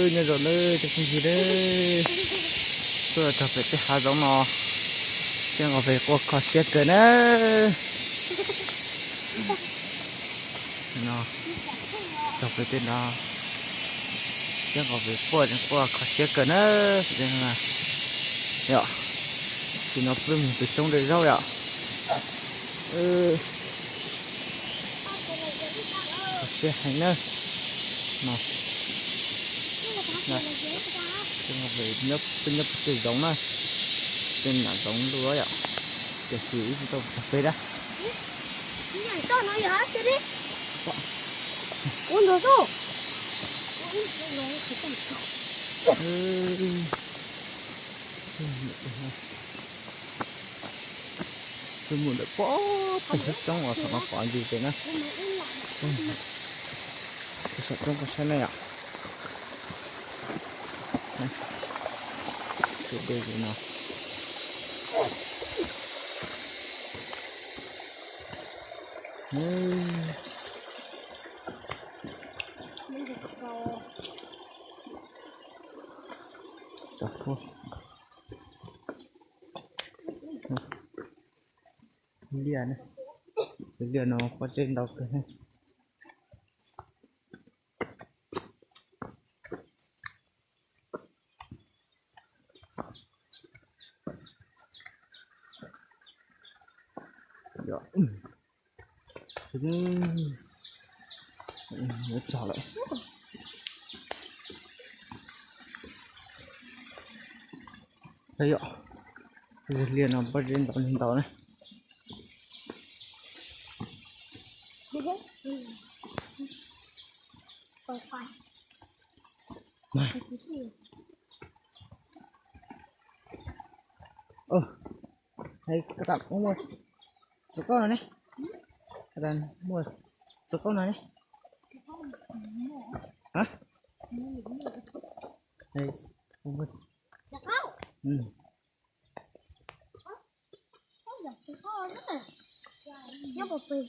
Nyob zoo nawb cov phooj ywg nawb, tuaj txog pem tej hav zoov no, tej nqos pes quaj kho siab kawg na. No, txog pem tej no, tej nqos pes quaj quaj kho siab kawg na. Yom, tam sim no peb mus pem roob de zaub yom. Kho siab heev na. No, peb nyob pem tej zoov na, tej nam zoov luaj yom, tiam sis wb tsis tau txog pem na. Twb mus ntawm pob pem saum roob uas thaum no pom yus pem na. Pem saum roob pem saib na yom. Tus dej no. Tso puag. Liaj na, tus liaj no pob zeb ntau kawg na. Yuav txog lawm. Yom, tus liaj no pob zeb ntau li ntau na. Hais koj tas muaj txiv qaub no ne, koj tas muaj txiv qaub no ne. Nyob puas pem?